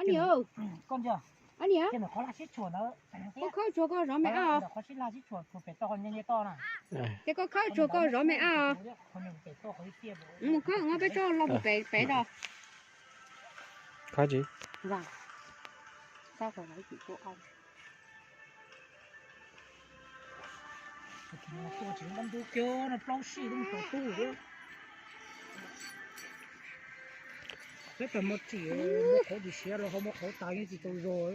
Niam, koj khawb tshuav koj zov me ab os. Ces koj khawb tshuav koj zov me ab os. Mus khawb, peb tso los mus pem pem os. Peb tau muaj tsim, muaj qhov tsis siav los ho muaj qhov tas yeej tsis tau zog.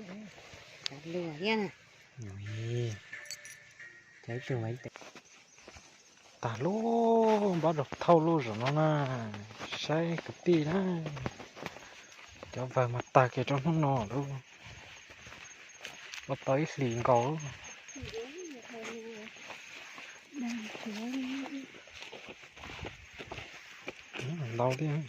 Tag lub npab rau thauj lub zos no na, saib kwv tij na, cov vawg mas tag kiag rau hnub no lawm, ua tau ib hlis nkaus. Ntau thiab.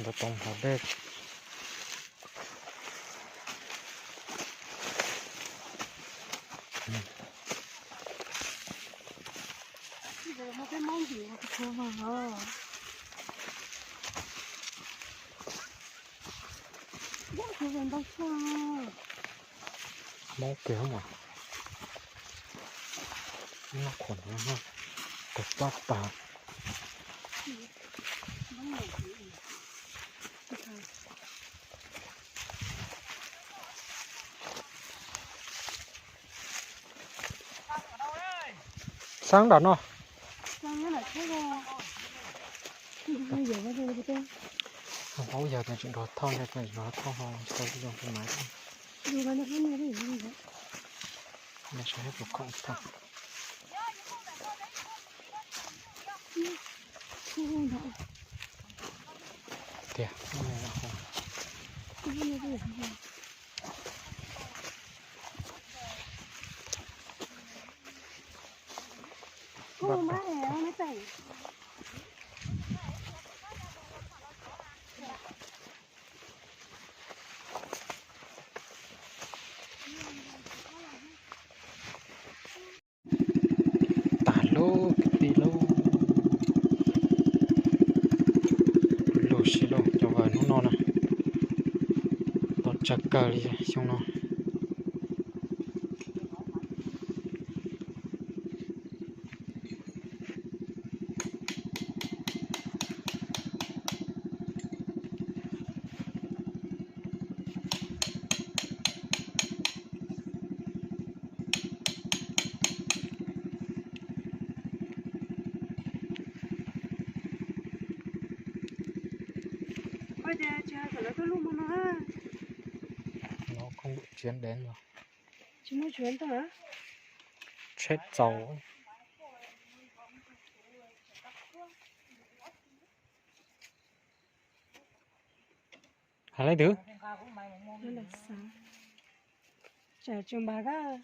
Ntau tau hauv dej. Hmoob kiag mas, noj khuam no, tag pab tag. Xab nram no. Hauv yog tseem nrog thauj, nrog thauj ho tsis tau zoo li mas. Tiag. Tag lub kwv tij lub. Lug si lauj, cov vawg hnub no na, tau tsawg kawg li xyoo no. Ua cas tsis hais kom lawv tuaj luaj hmo no? Nó không đủ chuyến đến rồi. Tsis muaj chuyến tuaj hả? Chết dầu. Hais leej twg? Tsam tsis npam kab.